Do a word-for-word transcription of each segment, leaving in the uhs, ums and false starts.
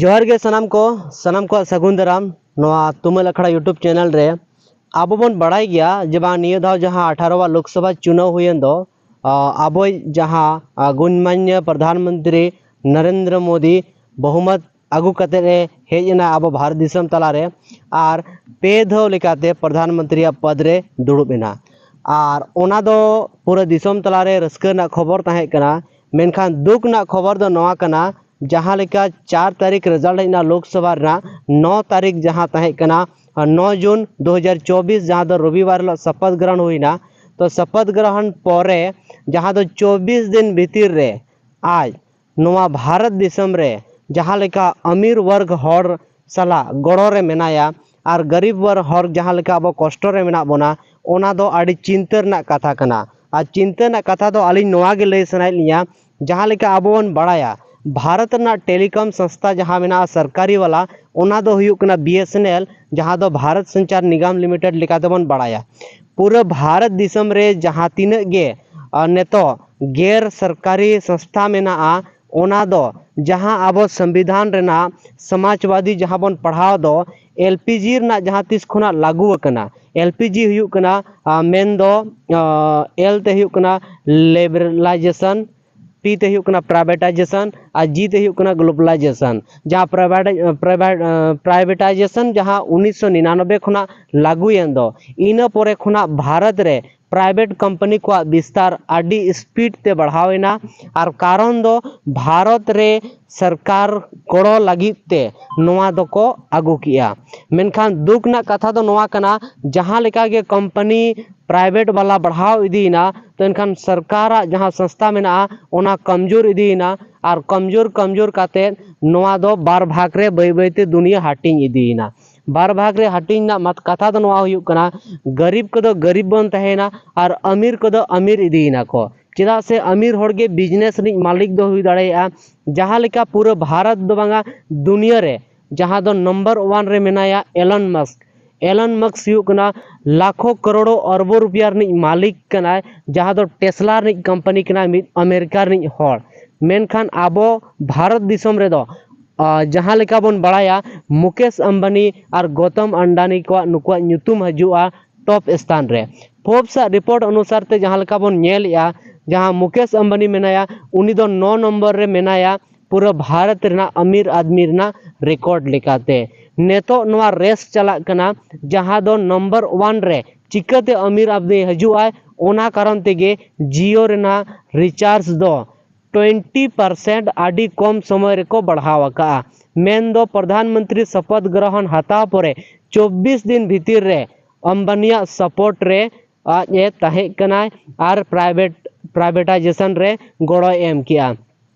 ᱡᱚᱦᱟᱨ ᱜᱮ ᱥᱟᱱᱟᱢ ᱠᱚ, ᱥᱟᱱᱟᱢ ᱠᱚᱣᱟᱜ ᱥᱟᱹᱜᱩᱱ ᱫᱟᱨᱟᱢ ᱱᱚᱣᱟ ᱛᱩᱢᱟᱹᱞ ᱟᱠᱷᱲᱟ YouTube ᱪᱮᱱᱮᱞ ᱨᱮ᱾ ᱟᱵᱚ ᱵᱚᱱ ᱵᱟᱲᱟᱭ ᱜᱮᱭᱟ ᱡᱮ ᱵᱟᱝ, ᱱᱤᱭᱟᱹ ᱫᱷᱟᱣ ᱡᱟᱦᱟᱸ ᱟᱴᱷᱟᱨᱚᱣᱟᱜ ᱞᱳᱠᱥᱚᱵᱷᱟ ᱪᱩᱱᱟᱹᱣ ᱦᱩᱭᱮᱱ ᱫᱚ, ᱟ, ᱟᱵᱚᱭᱤᱡ ᱡᱟᱦᱟᱸ, ᱟ, ᱜᱩᱱᱢᱟᱱᱭᱚ ᱯᱨᱚᱫᱷᱟᱱ ᱢᱚᱱᱛᱨᱤ ᱱᱚᱨᱮᱱᱫᱨᱚ ᱢᱳᱫᱤ ᱵᱚᱦᱩᱢᱚᱛ ᱟᱹᱜᱩ ᱠᱟᱛᱮᱫ ᱮ ᱦᱮᱡ ᱮᱱᱟ ᱟᱵᱚ ᱵᱷᱟᱨᱚᱛ ᱫᱤᱥᱚᱢ ᱛᱟᱞᱟᱨᱮ, ᱟᱨ ᱯᱮ ᱫᱷᱟᱣ ᱞᱮᱠᱟᱛᱮ ᱯᱨᱚᱫᱷᱟᱱ ᱢᱚᱱᱛᱨᱤᱭᱟᱜ ᱯᱚᱫᱽ ᱨᱮ ᱫᱩᱲᱩᱵ ᱮᱱᱟ᱾ ᱟᱨ ᱚᱱᱟ ᱫᱚ ᱯᱩᱨᱟᱹ ᱫᱤᱥᱚᱢ ᱛᱟᱞᱟᱨᱮ ᱨᱟᱹᱥᱠᱟᱹ ᱨᱮᱱᱟᱜ ᱠᱷᱚᱵᱚᱨ ᱛᱟᱦᱮᱸ ᱠᱟᱱᱟ, ᱢᱮᱱᱠᱷᱟᱱ ᱫᱩᱠ ᱨᱮᱱᱟᱜ ᱠᱷᱚᱵᱚᱨ ᱫᱚ ᱱᱚᱣᱟ ᱠᱟᱱᱟ, ᱡᱟᱦᱟᱸ ᱞᱮᱠᱟ ᱪᱟᱨ ᱛᱟᱹᱨᱤᱠᱷ ᱨᱮᱡᱟᱞᱴ ᱦᱮᱡ ᱮᱱᱟ ᱞᱳᱠᱥᱚᱵᱷᱟ ᱨᱮᱱᱟᱜ, ᱱᱚ ᱛᱟᱹᱨᱤᱠᱷ ᱡᱟᱦᱟᱸ ᱛᱟᱦᱮᱸ ᱠᱟᱱᱟ, ᱱᱚ ᱡᱩᱱ ᱫᱩ ᱦᱟᱡᱟᱨ ᱪᱚᱵᱵᱤᱥ, ᱡᱟᱦᱟᱸ ᱫᱚ ᱨᱚᱵᱤᱵᱟᱨ ᱦᱤᱞᱳᱜ ᱥᱚᱯᱚᱛ ᱜᱨᱚᱦᱚᱱ ᱦᱩᱭᱱᱟ, ᱛᱚ ᱥᱚᱯᱚᱛ ᱜᱨᱚᱦᱚᱱ ᱯᱚᱨᱮ ᱡᱟᱦᱟᱸ ᱫᱚ ᱪᱚᱵᱵᱤᱥ ᱫᱤᱱ ᱵᱷᱤᱛᱤᱨ ᱨᱮ ᱟᱡ ᱱᱚᱣᱟ ᱵᱷᱟᱨᱚᱛ ᱫᱤᱥᱚᱢ ᱨᱮ ᱡᱟᱦᱟᱸ ᱞᱮᱠᱟ ᱟᱢᱤᱨ ᱣᱟᱨᱜᱽ ᱦᱚᱲ ᱥᱟᱞᱟᱜ ᱜᱚᱲᱚ ᱨᱮ ᱢᱮᱱᱟᱭᱟ ᱟᱨ ᱜᱟᱨᱤᱵ ᱣᱟᱨᱜᱽ ᱦᱚᱲ ᱡᱟᱦᱟᱸ ᱞᱮᱠᱟ ᱟᱵᱚ ᱠᱚᱥᱴᱚ ᱨᱮ ᱢᱮᱱᱟᱜ ᱵᱚᱱᱟ, ᱚᱱᱟ ᱫᱚ ᱟᱹᱰᱤ ᱪᱤᱱᱛᱟᱹ ᱨᱮᱱᱟᱜ ᱠᱟᱛᱷᱟ ᱠᱟᱱᱟ᱾ ᱟᱨ ᱪᱤᱱᱛᱟᱹ ᱨᱮᱱᱟᱜ ᱠᱟᱛᱷᱟ ᱫᱚ ᱟᱹᱞᱤᱧ ᱱᱚᱣᱟ ᱜᱮ ᱞᱟᱹᱭ ᱥᱟᱱᱟᱭᱮᱫ ᱞᱤᱧᱟ, ᱡᱟᱦᱟᱸ ᱞᱮᱠᱟ ᱟᱵᱚ ᱵᱚᱱ ᱵᱟᱲᱟᱭᱟ, ᱵᱷᱟᱨᱚᱛ ᱨᱮᱱᱟᱜ ᱴᱮᱞᱤᱠᱚᱢ ᱥᱚᱝᱥᱛᱷᱟ ᱡᱟᱦᱟᱸ ᱢᱮᱱᱟᱜᱼᱟ ᱥᱚᱨᱠᱟᱨᱤ ᱣᱟᱞᱟ, ᱚᱱᱟ ᱫᱚ ᱦᱩᱭᱩᱜ ᱠᱟᱱᱟ ᱵᱤ ᱮᱥ ᱮᱱ ᱮᱞ, ᱡᱟᱦᱟᱸ ᱫᱚ ᱵᱷᱟᱨᱚᱛ ᱥᱚᱧᱪᱟᱨ ᱱᱤᱜᱚᱢ ᱞᱤᱢᱤᱴᱮᱰ ᱞᱮᱠᱟᱛᱮ ᱵᱚᱱ ᱵᱟᱲᱟᱭᱟ᱾ ᱯᱩᱨᱟᱹ ᱵᱷᱟᱨᱚᱛ ᱫᱤᱥᱚᱢ ᱨᱮ ᱡᱟᱦᱟᱸ ᱛᱤᱱᱟᱹᱜ ᱜᱮ, ᱟ, ᱱᱤᱛᱚᱜ ᱜᱮᱨ ᱥᱚᱨᱠᱟᱨᱤ ᱥᱚᱝᱥᱛᱷᱟ ᱢᱮᱱᱟᱜᱼᱟ, ᱚᱱᱟ ᱫᱚ ᱡᱟᱦᱟᱸ ᱟᱵᱚ ᱥᱚᱝᱵᱤᱫᱷᱟᱱ ᱨᱮᱱᱟᱜ ᱥᱚᱢᱟᱡᱽᱵᱟᱫᱤ ᱡᱟᱦᱟᱸ ᱵᱚᱱ ᱯᱟᱲᱦᱟᱣ ᱫᱚ, ᱮᱞ ᱯᱤ ᱡᱤ ᱨᱮᱱᱟᱜ ᱡᱟᱦᱟᱸ ᱛᱤᱥ ᱠᱷᱚᱱᱟᱜ ᱞᱟᱹᱜᱩ ᱟᱠᱟᱱᱟ᱾ ᱮᱞ ᱯᱤ ᱡᱤ ᱦᱩᱭᱩᱜ ᱠᱟᱱᱟ, ᱟ, ᱢᱮᱱᱫᱚ, ᱟ, ᱮᱞ ᱛᱮ ᱦᱩᱭᱩᱜ ᱠᱟᱱᱟ ᱞᱤᱵᱟᱨᱟᱞᱟᱭᱡᱮᱥᱚᱱ, ᱯᱤ ᱛᱮ ᱦᱩᱭᱩᱜ ᱠᱟᱱᱟ ᱯᱨᱟᱭᱵᱷᱮᱴᱟᱭᱡᱮᱥᱚᱱ ᱟᱨ ᱡᱤ ᱛᱮ ᱦᱩᱭᱩᱜ ᱠᱟᱱᱟ ᱜᱞᱳᱵᱟᱞᱟᱭᱡᱮᱥᱚᱱ᱾ ᱡᱟᱦᱟᱸ ᱯᱨᱟᱭᱵᱷᱮᱴ, ᱯᱨᱟᱭᱵᱷᱮᱴ, ᱯᱨᱟᱭᱵᱷᱮᱴᱟᱭᱡᱮᱥᱚᱱ ᱡᱟᱦᱟᱸ ᱩᱱᱤᱥᱥᱚ ᱱᱤᱨᱟᱱᱚᱵᱵᱳᱭ ᱠᱷᱚᱱᱟᱜ ᱞᱟᱹᱜᱩᱭᱮᱱ ᱫᱚ, ᱤᱱᱟᱹ ᱯᱚᱨᱮ ᱠᱷᱚᱱᱟᱜ ᱵᱷᱟᱨᱚᱛ ᱨᱮ ᱯᱨᱟᱭᱵᱷᱮᱴ ᱠᱳᱢᱯᱟᱱᱤ ᱠᱚᱣᱟᱜ ᱵᱤᱥᱛᱟᱨ ᱟᱹᱰᱤ ᱥᱯᱤᱰ ᱛᱮ ᱵᱟᱲᱦᱟᱣ ᱮᱱᱟ᱾ ᱟᱨ ᱠᱟᱨᱚᱱ ᱫᱚ ᱵᱷᱟᱨᱚᱛ ᱨᱮ ᱥᱚᱨᱠᱟᱨ ᱜᱚᱲᱚ ᱞᱟᱹᱜᱤᱫ ᱛᱮ ᱱᱚᱣᱟ ᱫᱚᱠᱚ ᱟᱹᱜᱩ ᱠᱮᱜᱼᱟ᱾ ᱢᱮᱱᱠᱷᱟᱱ ᱫᱩᱠ ᱨᱮᱱᱟᱜ ᱠᱟᱛᱷᱟ ᱫᱚ ᱱᱚᱣᱟ ᱠᱟᱱᱟ, ᱡᱟᱦᱟᱸ ᱞᱮᱠᱟ ᱜᱮ ᱠᱳᱢᱯᱟᱱᱤ ᱯᱨᱟᱭᱵᱷᱮᱴ ᱵᱟᱞᱟ ᱵᱟᱲᱦᱟᱣ ᱤᱫᱤᱭᱮᱱᱟ, ᱛᱚ ᱮᱱᱠᱷᱟᱱ ᱥᱚᱨᱠᱟᱨᱟᱜ ᱡᱟᱦᱟᱸ ᱥᱚᱝᱥᱛᱷᱟ ᱢᱮᱱᱟᱜᱼᱟ, ᱚᱱᱟ ᱠᱚᱢᱡᱳᱨ ᱤᱫᱤᱭᱮᱱᱟ᱾ ᱟᱨ ᱠᱚᱢᱡᱳᱨ ᱠᱚᱢᱡᱳᱨ ᱠᱟᱛᱮᱫ ᱱᱚᱣᱟ ᱫᱚ ᱵᱟᱨ ᱵᱷᱟᱜᱽ ᱨᱮ ᱵᱟᱹᱭ ᱵᱟᱹᱭᱛᱮ ᱫᱩᱱᱤᱭᱟᱹ ᱦᱟᱹᱴᱤᱧ ᱤᱫᱤᱭᱮᱱᱟ᱾ ᱵᱟᱨ ᱵᱷᱟᱜᱽ ᱨᱮ ᱦᱟᱹᱴᱤᱧ ᱨᱮᱱᱟᱜ ᱢᱟᱛ-, ᱠᱟᱛᱷᱟ ᱫᱚ ᱱᱚᱣᱟ ᱦᱩᱭᱩᱜ ᱠᱟᱱᱟ, ᱜᱟᱹᱨᱤᱵ ᱠᱚᱫᱚ ᱜᱟᱹᱨᱤᱵ ᱵᱚᱱ ᱛᱟᱦᱮᱸᱭᱮᱱᱟ ᱟᱨ ᱟᱢᱤᱨ ᱠᱚᱫᱚ ᱟᱢᱤᱨ ᱤᱫᱤᱭᱮᱱᱟ ᱠᱚ᱾ ᱪᱮᱫᱟᱜ ᱥᱮ ᱟᱢᱤᱨ ᱦᱚᱲ ᱜᱮ ᱵᱤᱡᱽᱱᱮᱥ ᱨᱤᱱᱤᱡ ᱢᱟᱹᱞᱤᱠ ᱫᱚ ᱦᱩᱭ ᱫᱟᱲᱮᱭᱟᱜᱼᱟ᱾ ᱡᱟᱦᱟᱸ ᱞᱮᱠᱟ ᱯᱩᱨᱟᱹ ᱵᱷᱟᱨᱚᱛ ᱫᱚ ᱵᱟᱝᱟ, ᱫᱩᱱᱤᱭᱟᱹ ᱨᱮ ᱡᱟᱦᱟᱸ ᱫᱚ ᱱᱚᱢᱵᱚᱨ ᱚᱣᱟᱱ ᱨᱮ ᱢᱮᱱᱟᱭᱟ ᱮᱞᱚᱱ ᱢᱟᱥᱠ᱾ ᱮᱞᱚᱱ ᱢᱟᱥᱠ ᱦᱩᱭᱩᱜ ᱠᱟᱱᱟ ᱞᱟᱠᱷᱚ ᱠᱟᱨᱳᱲᱚ ᱟᱨᱵᱚ ᱨᱩᱯᱤᱭᱟ ᱨᱤᱱᱤᱡ ᱢᱟᱹᱞᱤᱠ ᱠᱟᱱᱟᱭ, ᱡᱟᱦᱟᱸ ᱫᱚ ᱴᱮᱥᱞᱟ ᱨᱤᱱᱤᱡ ᱠᱳᱢᱯᱟᱱᱤ ᱠᱟᱱᱟᱭ, ᱢᱤᱫ ᱟᱢᱮᱨᱤᱠᱟ ᱨᱤᱱᱤᱡ ᱦᱚᱲ᱾ ᱢᱮᱱᱠᱷᱟᱱ ᱟᱵᱚ ᱵᱷᱟᱨᱚᱛ ᱫᱤᱥᱚᱢ ᱨᱮᱫᱚ ᱟᱨ ᱡᱟᱦᱟᱸ ᱞᱮᱠᱟ ᱵᱚᱱ ᱵᱟᱲᱟᱭᱟ, ᱢᱩᱠᱮᱥ ᱟᱢᱵᱟᱱᱤ ᱟᱨ ᱜᱳᱛᱚᱢ ᱟᱱᱰᱟᱱᱤ ᱠᱚᱣᱟᱜ, ᱱᱩᱠᱩᱣᱟᱜ ᱧᱩᱛᱩᱢ ᱦᱤᱡᱩᱜᱼᱟ ᱴᱚᱯ ᱥᱛᱷᱟᱱ ᱨᱮ᱾ ᱯᱷᱳᱨᱵᱥ ᱟᱜ ᱨᱤᱯᱳᱨᱴ ᱚᱱᱩᱥᱟᱨ ᱛᱮ ᱡᱟᱦᱟᱸ ᱞᱮᱠᱟ ᱵᱚᱱ ᱧᱮᱞᱮᱜᱼᱟ, ᱡᱟᱦᱟᱸ ᱢᱩᱠᱮᱥ ᱟᱢᱵᱟᱱᱤ ᱢᱮᱱᱟᱭᱟ, ᱩᱱᱤ ᱫᱚ ᱱᱚ ᱱᱚᱢᱵᱚᱨ ᱨᱮ ᱢᱮᱱᱟᱭᱟ ᱯᱩᱨᱟᱹ ᱵᱷᱟᱨᱚᱛ ᱨᱮᱱᱟᱜ ᱟᱢᱤᱨ ᱟᱫᱢᱤ ᱨᱮᱱᱟᱜ ᱨᱮᱠᱚᱨᱰ ᱞᱮᱠᱟᱛᱮ᱾ ᱱᱤᱛᱚᱜ ᱱᱚᱣᱟ ᱨᱮᱥ ᱪᱟᱞᱟᱜ ᱠᱟᱱᱟ, ᱡᱟᱦᱟᱸ ᱫᱚ ᱱᱚᱢᱵᱚᱨ ᱚᱣᱟᱱ ᱨᱮ ᱪᱤᱠᱟᱹᱛᱮ ᱟᱢᱤᱨ ᱟᱫᱢᱤ ᱦᱤᱡᱩᱜ ᱟᱭ, ᱚᱱᱟ ᱠᱟᱨᱚᱱ ᱛᱮᱜᱮ ᱡᱤᱭᱳ ᱨᱮᱱᱟᱜ ᱨᱤᱪᱟᱨᱡᱽ ᱫᱚ ᱴᱩᱭᱮᱱᱴᱤ ᱯᱟᱨᱥᱮᱱᱴ ᱟᱹᱰᱤ ᱠᱚᱢ ᱥᱚᱢᱚᱭ ᱨᱮᱠᱚ ᱵᱟᱲᱦᱟᱣ ᱟᱠᱟᱫᱼᱟ᱾ ᱢᱮᱱᱫᱚ ᱯᱨᱚᱫᱷᱟᱱ ᱢᱚᱱᱛᱨᱤ ᱥᱚᱯᱚᱛ ᱜᱨᱚᱦᱚᱱ ᱦᱟᱛᱟᱣ ᱯᱚᱨᱮ ᱪᱚᱵᱵᱤᱥ ᱫᱤᱱ ᱵᱷᱤᱛᱤᱨ ᱨᱮ ᱟᱢᱵᱟᱱᱤᱭᱟᱜ ᱥᱟᱯᱳᱨᱴ ᱨᱮ ᱟᱡ ᱮ ᱛᱟᱦᱮᱸ ᱠᱟᱱᱟᱭ ᱟᱨ ᱯᱨᱟᱭᱵᱷᱮᱴ, ᱯᱨᱟᱭᱵᱷᱮᱴᱟᱭᱡᱮᱥᱚᱱ ᱨᱮ ᱜᱚᱲᱚᱭ ᱮᱢ ᱠᱮᱜᱼᱟ᱾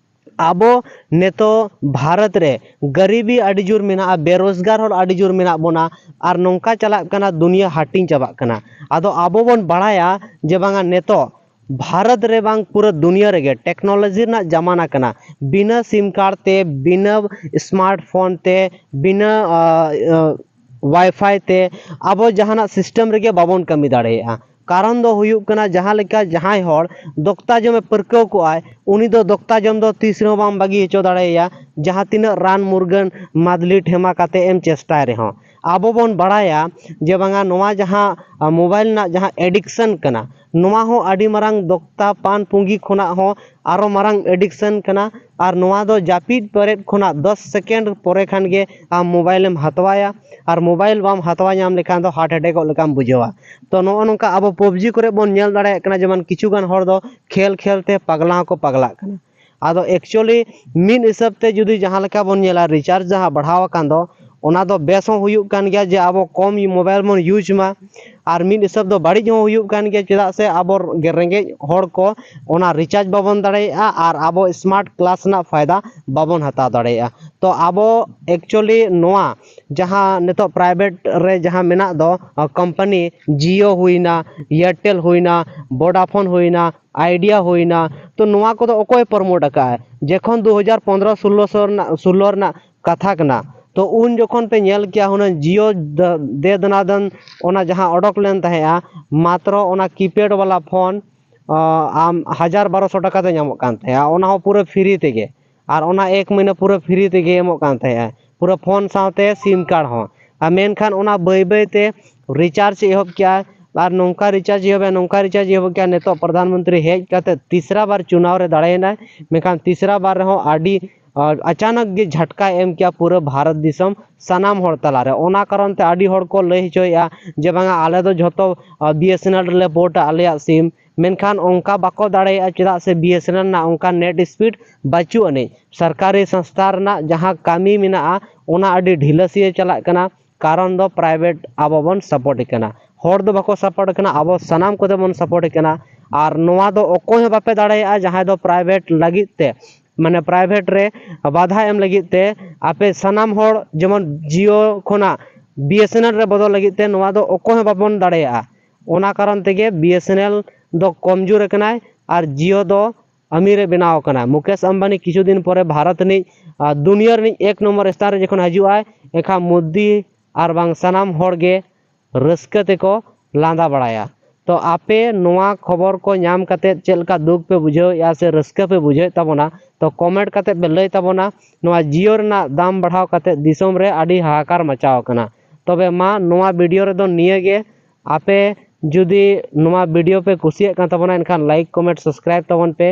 ᱟᱵᱚ ᱱᱤᱛᱚᱜ ᱵᱷᱟᱨᱚᱛ ᱨᱮ ᱜᱟᱹᱨᱤᱵᱤ ᱟᱹᱰᱤ ᱡᱳᱨ ᱢᱮᱱᱟᱜᱼᱟ, ᱵᱮᱨᱳᱡᱽᱜᱟᱨ ᱦᱚᱲ ᱟᱹᱰᱤ ᱡᱳᱨ ᱢᱮᱱᱟᱜ ᱵᱚᱱᱟ, ᱟᱨ ᱱᱚᱝᱠᱟ ᱪᱟᱞᱟᱜ ᱠᱟᱱᱟ, ᱫᱩᱱᱤᱭᱟᱹ ᱦᱟᱹᱴᱤᱧ ᱪᱟᱵᱟᱜ ᱠᱟᱱᱟ᱾ ᱟᱫᱚ ᱟᱵᱚ ᱵᱚᱱ ᱵᱟᱲᱟᱭᱟ ᱡᱮ ᱵᱟᱝᱟ ᱱᱤᱛᱚᱜ ᱵᱷᱟᱨᱚᱛ ᱨᱮ ᱵᱟᱝ ᱯᱩᱨᱟᱹ ᱫᱩᱱᱤᱭᱟᱹ ᱨᱮᱜᱮ ᱴᱮᱠᱱᱳᱞᱚᱡᱤ ᱨᱮᱱᱟᱜ ᱡᱟᱢᱟᱱᱟ ᱠᱟᱱᱟ᱾ ᱵᱤᱱᱟᱹ ᱥᱤᱢ ᱠᱟᱨᱰ ᱛᱮ, ᱵᱤᱱᱟᱹ ᱥᱢᱟᱨᱴ ᱯᱷᱳᱱ ᱛᱮ, ᱵᱤᱱᱟᱹ ᱣᱟᱭᱯᱷᱟᱭ ᱛᱮ ᱟᱵᱚ ᱡᱟᱦᱟᱱᱟᱜ ᱥᱤᱥᱴᱮᱢ ᱨᱮᱜᱮ ᱵᱟᱵᱚᱱ ᱠᱟᱹᱢᱤ ᱫᱟᱲᱮᱭᱟᱜᱼᱟ᱾ ᱠᱟᱨᱚᱱ ᱫᱚ ᱦᱩᱭᱩᱜ ᱠᱟᱱᱟ, ᱡᱟᱦᱟᱸ ᱞᱮᱠᱟ ᱡᱟᱦᱟᱸᱭ ᱦᱚᱲ ᱫᱚᱠᱛᱟ ᱡᱚᱢᱮ ᱯᱟᱹᱨᱠᱟᱹᱣ ᱠᱚᱜᱼᱟᱭ, ᱩᱱᱤ ᱫᱚ ᱫᱚᱠᱛᱟ ᱡᱚᱢ ᱫᱚ ᱛᱤᱥ ᱨᱮᱦᱚᱸ ᱵᱟᱢ ᱵᱟᱹᱜᱤ ᱦᱚᱪᱚ ᱫᱟᱲᱮᱭᱟᱭᱟ, ᱡᱟᱦᱟᱸ ᱛᱤᱱᱟᱹᱜ ᱨᱟᱱ ᱢᱩᱨᱜᱟᱹᱱ ᱢᱟᱫᱽᱞᱤ ᱴᱷᱮᱢᱟ ᱠᱟᱛᱮ ᱮᱢ ᱪᱮᱥᱴᱟᱭ ᱨᱮᱦᱚᱸ᱾ ᱟᱵᱚ ᱵᱚᱱ ᱵᱟᱲᱟᱭᱟ ᱡᱮ ᱵᱟᱝᱟ ᱱᱚᱣᱟ ᱡᱟᱦᱟᱸ, ᱟ, ᱢᱳᱵᱟᱭᱤᱞ ᱨᱮᱱᱟᱜ ᱡᱟᱦᱟᱸ addiction ᱠᱟᱱᱟ, ᱱᱚᱣᱟ ᱦᱚᱸ ᱟᱹᱰᱤ ᱢᱟᱨᱟᱝ ᱫᱚᱠᱛᱟ ᱯᱟᱱ ᱯᱩᱸᱜᱤ ᱠᱷᱚᱱᱟᱜ ᱦᱚᱸ ᱟᱨᱚ ᱢᱟᱨᱟᱝ addiction ᱠᱟᱱᱟ᱾ ᱟᱨ ᱱᱚᱣᱟ ᱫᱚ ᱡᱟᱹᱯᱤᱫ ᱵᱮᱨᱮᱫ ᱠᱷᱚᱱᱟᱜ ᱫᱚᱥ ᱥᱮᱠᱮᱱᱰ ᱯᱚᱨᱮ ᱠᱷᱟᱱ ᱜᱮ ᱟᱢ ᱢᱳᱵᱟᱭᱤᱞᱮᱢ ᱦᱟᱛᱟᱣᱟ, ᱟᱨ ᱢᱳᱵᱟᱭᱤᱞ ᱵᱟᱢ ᱦᱟᱛᱟᱣ ᱧᱟᱢ ᱞᱮᱠᱷᱟᱱ ᱫᱚ ᱦᱟᱨᱴ ᱮᱴᱮᱠᱚᱜ ᱞᱮᱠᱟᱢ ᱵᱩᱡᱷᱟᱹᱣᱟ᱾ ᱛᱚ ᱱᱚᱜᱼᱚ ᱱᱚᱝᱠᱟ ᱟᱵᱚ ᱯᱚᱵᱡᱤ ᱠᱚᱨᱮ ᱵᱚᱱ ᱧᱮᱞ ᱫᱟᱲᱮᱭᱟᱜ ᱠᱟᱱᱟ, ᱡᱮᱢᱚᱱ ᱠᱤᱪᱷᱩ ᱜᱟᱱ ᱦᱚᱲ ᱫᱚ ᱠᱷᱮᱞ ᱠᱷᱮᱞ ᱛᱮ ᱯᱟᱜᱽᱞᱟ ᱦᱚᱸᱠᱚ ᱯᱟᱜᱽᱞᱟᱜ ᱠᱟᱱᱟ᱾ ᱟᱫᱚ actually ᱢᱤᱫ ᱦᱤᱥᱟᱹᱵ ᱛᱮ ᱡᱩᱫᱤ ᱡᱟᱦᱟᱸ ᱞᱮᱠᱟ ᱵᱚᱱ ᱧᱮᱞᱟ, ᱨᱤᱪᱟᱨᱡᱽ ᱡᱟᱦᱟᱸ ᱵᱟᱲᱦᱟᱣ ᱟᱠᱟᱱ ᱫᱚ, ᱚᱱᱟ ᱫᱚ ᱵᱮᱥ ᱦᱚᱸ ᱦᱩᱭᱩᱜ ᱠᱟᱱ ᱜᱮᱭᱟ ᱡᱮ ᱟᱵᱚ ᱠᱚᱢ ᱢᱳᱵᱟᱭᱤᱞ ᱵᱚᱱ ᱤᱭᱩᱡᱽ ᱢᱟ, ᱟᱨ ᱢᱤᱫ ᱦᱤᱥᱟᱹᱵ ᱫᱚ ᱵᱟᱹᱲᱤᱡ ᱦᱚᱸ ᱦᱩᱭᱩᱜ ᱠᱟᱱ ᱜᱮᱭᱟ, ᱪᱮᱫᱟᱜ ᱥᱮ ᱟᱵᱚ ᱨᱮᱸᱜᱮᱡ ᱦᱚᱲ ᱠᱚ ᱚᱱᱟ ᱨᱤᱪᱟᱨᱡᱽ ᱵᱟᱵᱚᱱ ᱫᱟᱲᱮᱭᱟᱜᱼᱟ ᱟᱨ ᱟᱵᱚ ᱥᱢᱟᱨᱴ ᱠᱞᱟᱥ ᱨᱮᱱᱟᱜ ᱯᱷᱟᱭᱫᱟ ᱵᱟᱵᱚᱱ ᱦᱟᱛᱟᱣ ᱫᱟᱲᱮᱭᱟᱜᱼᱟ᱾ ᱛᱚ ᱟᱵᱚ actually ᱱᱚᱣᱟ ᱡᱟᱦᱟᱸ ᱱᱤᱛᱚᱜ ᱯᱨᱟᱭᱵᱷᱮᱴ ᱨᱮ ᱡᱟᱦᱟᱸ ᱢᱮᱱᱟᱜ ᱫᱚ, ᱠᱳᱢᱯᱟᱱᱤ, ᱡᱤᱭᱳ ᱦᱩᱭᱱᱟ, ᱮᱭᱟᱨᱴᱮᱞ ᱦᱩᱭᱱᱟ, ᱵᱷᱳᱰᱟᱯᱷᱳᱱ ᱦᱩᱭᱱᱟ, ᱟᱭᱰᱤᱭᱟ ᱦᱩᱭᱱᱟ, ᱛᱚ ᱱᱚᱣᱟ ᱠᱚᱫᱚ ᱚᱠᱚᱭ ᱯᱨᱚᱢᱳᱴ ᱟᱠᱟᱫᱼᱟ? ᱡᱚᱠᱷᱚᱱ ᱫᱩ ᱦᱟᱡᱟᱨ ᱯᱚᱱᱨᱚ ᱥᱳᱞᱞᱳ ᱥᱚ ᱨᱮᱱᱟᱜ, ᱥᱳᱞᱞᱳ ᱨᱮᱱᱟᱜ ᱠᱟᱛᱷᱟ ᱠᱟᱱᱟ, ᱛᱚ ᱩᱱ ᱡᱚᱠᱷᱚᱱ ᱯᱮ ᱧᱮᱞ ᱠᱮᱭᱟ ᱦᱩᱱᱟᱹᱝ ᱡᱤᱭᱳ ᱫᱮ ᱫᱚᱱᱟᱫᱚᱱ ᱚᱱᱟ ᱡᱟᱦᱟᱸ ᱚᱰᱚᱠ ᱞᱮᱱ ᱛᱟᱦᱮᱸᱜᱼᱟ, ᱢᱟᱛᱨᱚ ᱚᱱᱟ ᱠᱤᱯᱮᱰ ᱵᱟᱞᱟ ᱯᱷᱳᱱ ᱟᱢ ᱦᱟᱡᱟᱨ ᱵᱟᱨᱚᱥᱚ ᱴᱟᱠᱟ ᱛᱮ ᱧᱟᱢᱚᱜ ᱠᱟᱱ ᱛᱟᱦᱮᱸᱜᱼᱟ, ᱚᱱᱟ ᱦᱚᱸ ᱯᱩᱨᱟᱹ ᱯᱷᱨᱤ ᱛᱮᱜᱮ᱾ ᱟᱨ ᱚᱱᱟ ᱮᱠ ᱢᱟᱹᱦᱱᱟᱹ ᱯᱩᱨᱟᱹ free ᱛᱮᱜᱮ ᱮᱢᱚᱜ ᱠᱟᱱ ᱛᱟᱦᱮᱸᱜᱼᱟ, ᱯᱩᱨᱟᱹ ᱯᱷᱳᱱ ᱥᱟᱶᱛᱮ ᱥᱤᱢ ᱠᱟᱨᱰ ᱦᱚᱸ᱾ ᱟᱨ ᱢᱮᱱᱠᱷᱟᱱ ᱚᱱᱟ ᱵᱟᱹᱭ ᱵᱟᱹᱭ ᱛᱮ recharge ᱮᱦᱚᱵ ᱠᱮᱜᱼᱟ, ᱟᱨ ᱱᱚᱝᱠᱟ recharge ᱮᱦᱚᱵ ᱮᱱᱟ, ᱱᱚᱝᱠᱟ recharge ᱮᱦᱚᱵ ᱠᱮᱜᱼᱟ, ᱱᱤᱛᱚᱜ ᱯᱨᱚᱫᱷᱟᱱ ᱢᱚᱱᱛᱨᱤ ᱦᱮᱡ ᱠᱟᱛᱮ ᱛᱤᱥᱨᱟ ᱵᱟᱨ ᱪᱩᱱᱟᱣ ᱨᱮ ᱫᱟᱲᱮᱭᱮᱱᱟᱭ, ᱢᱮᱱᱠᱷᱟᱱ ᱛᱤᱥᱨᱟ ᱵᱟᱨ ᱨᱮᱦᱚᱸ ᱟᱹᱰᱤ ᱟᱨ ᱟᱪᱟᱱᱚᱠ ᱜᱮ ᱡᱷᱟᱴᱠᱟᱭ ᱮᱢ ᱠᱮᱜᱼᱟ ᱯᱩᱨᱟᱹ ᱵᱷᱟᱨᱚᱛ ᱫᱤᱥᱚᱢ ᱥᱟᱱᱟᱢ ᱦᱚᱲ ᱛᱟᱞᱟᱨᱮ᱾ ᱚᱱᱟ ᱠᱟᱨᱚᱱ ᱛᱮ ᱟᱹᱰᱤ ᱦᱚᱲ ᱠᱚ ᱞᱟᱹᱭ ᱦᱚᱪᱚᱭᱮᱫᱼᱟ ᱡᱮ ᱵᱟᱝᱟ, ᱟᱞᱮ ᱫᱚ ᱡᱷᱚᱛᱚ, ᱟ, BSNL ᱨᱮᱞᱮ ᱯᱳᱨᱴᱟ ᱟᱞᱮᱭᱟᱜ ᱥᱤᱢ, ᱢᱮᱱᱠᱷᱟᱱ ᱚᱱᱠᱟ ᱵᱟᱠᱚ ᱫᱟᱲᱮᱭᱟᱜᱼᱟ, ᱪᱮᱫᱟᱜ ᱥᱮ BSNL ᱨᱮᱱᱟᱜ ᱚᱱᱠᱟ net speed ᱵᱟᱹᱪᱩᱜ ᱟᱹᱱᱤᱡ᱾ ᱥᱚᱨᱠᱟᱨᱤ ᱥᱚᱝᱥᱛᱷᱟ ᱨᱮᱱᱟᱜ ᱡᱟᱦᱟᱸ ᱠᱟᱹᱢᱤ ᱢᱮᱱᱟᱜᱼᱟ, ᱚᱱᱟ ᱟᱹᱰᱤ ᱰᱷᱤᱞᱟᱹᱥᱤᱭᱟᱹ ᱪᱟᱞᱟᱜ ᱠᱟᱱᱟ, ᱠᱟᱨᱚᱱ ᱫᱚ private ᱟᱵᱚ ᱵᱚᱱ support ᱮ ᱠᱟᱱᱟ, ᱦᱚᱲ ᱫᱚ ᱵᱟᱠᱚ support ᱮ ᱠᱟᱱᱟ, ᱟᱵᱚ ᱥᱟᱱᱟᱢ ᱠᱚᱛᱮ ᱵᱚᱱ support ᱮ ᱠᱟᱱᱟ᱾ ᱟᱨ ᱱᱚᱣᱟ ᱫᱚ ᱚᱠᱚᱭ ᱦᱚᱸ ᱵᱟᱯᱮ ᱫᱟᱲᱮᱭᱟᱜᱼᱟ, ᱡᱟᱦᱟᱸᱭ ᱫᱚ private ᱞᱟᱹᱜᱤᱫ ᱛᱮ, ᱢᱟᱱᱮ private ᱨᱮ ᱵᱟᱫᱷᱟ ᱮᱢ ᱞᱟᱹᱜᱤᱫ ᱛᱮ ᱟᱯᱮ ᱥᱟᱱᱟᱢ ᱦᱚᱲ ᱡᱮᱢᱚᱱ Jio ᱠᱷᱚᱱᱟᱜ BSNL ᱨᱮ ᱵᱚᱫᱚᱞ ᱞᱟᱹᱜᱤᱫ ᱛᱮ, ᱱᱚᱣᱟ ᱫᱚ ᱚᱠᱚᱭ ᱦᱚᱸ ᱵᱟᱵᱚᱱ ᱫᱟᱲᱮᱭᱟᱜᱼᱟ᱾ ᱚᱱᱟ ᱠᱟᱨᱚᱱ ᱛᱮᱜᱮ BSNL ᱫᱚ ᱠᱚᱢᱡᱳᱨ ᱟᱠᱟᱱᱟᱭ ᱟᱨ Jio ᱫᱚ ᱟᱢᱤᱨᱮ ᱵᱮᱱᱟᱣ ᱟᱠᱟᱱᱟ᱾ ᱢᱩᱠᱮᱥ ᱟᱢᱵᱟᱱᱤ ᱠᱤᱪᱷᱩ ᱫᱤᱱ ᱯᱚᱨᱮ ᱵᱷᱟᱨᱚᱛ ᱨᱤᱱᱤᱡ, ᱟ, ᱫᱩᱱᱤᱭᱟᱹ ᱨᱤᱱᱤᱡ ᱮᱠ ᱱᱚᱢᱵᱚᱨ ᱥᱛᱷᱟᱱ ᱨᱮ ᱡᱚᱠᱷᱚᱱ ᱦᱤᱡᱩᱜ ᱟᱭ, ᱮᱱᱠᱷᱟᱱ ᱢᱳᱫᱤ ᱟᱨ ᱵᱟᱝ ᱥᱟᱱᱟᱢ ᱦᱚᱲ ᱜᱮ ᱨᱟᱹᱥᱠᱟᱹ ᱛᱮᱠᱚ ᱞᱟᱸᱫᱟ ᱵᱟᱲᱟᱭᱟ᱾ ᱛᱚ ᱟᱯᱮ ᱱᱚᱣᱟ ᱠᱷᱚᱵᱚᱨ ᱠᱚ ᱧᱟᱢ ᱠᱟᱛᱮᱫ ᱪᱮᱫ ᱞᱮᱠᱟ ᱫᱩᱠ ᱯᱮ ᱵᱩᱡᱷᱟᱹᱣᱮᱫᱼᱟ ᱥᱮ ᱨᱟᱹᱥᱠᱟᱹ ᱯᱮ ᱵᱩᱡᱷᱟᱹᱣᱮᱫ ᱛᱟᱵᱚᱱᱟ? ᱛᱚ comment ᱠᱟᱛᱮᱫ ᱯᱮ ᱞᱟᱹᱭ ᱛᱟᱵᱚᱱᱟ᱾ ᱱᱚᱣᱟ Jio ᱨᱮᱱᱟᱜ ᱫᱟᱢ ᱵᱟᱲᱦᱟᱣ ᱠᱟᱛᱮᱫ ᱫᱤᱥᱚᱢ ᱨᱮ ᱟᱹᱰᱤ ᱦᱟᱦᱟᱠᱟᱨ ᱢᱟᱪᱟᱣ ᱟᱠᱟᱱᱟ᱾ ᱛᱚᱵᱮ ᱢᱟ, ᱱᱚᱣᱟ video ᱨᱮᱫᱚ ᱱᱤᱭᱟᱹ ᱜᱮ᱾ ᱟᱯᱮ ᱡᱩᱫᱤ ᱱᱚᱣᱟ video ᱯᱮ ᱠᱩᱥᱤᱭᱟᱜ ᱠᱟᱱ ᱛᱟᱵᱚᱱᱟ, ᱮᱱᱠᱷᱟᱱ like, comment, subscribe ᱛᱟᱵᱚᱱ ᱯᱮ᱾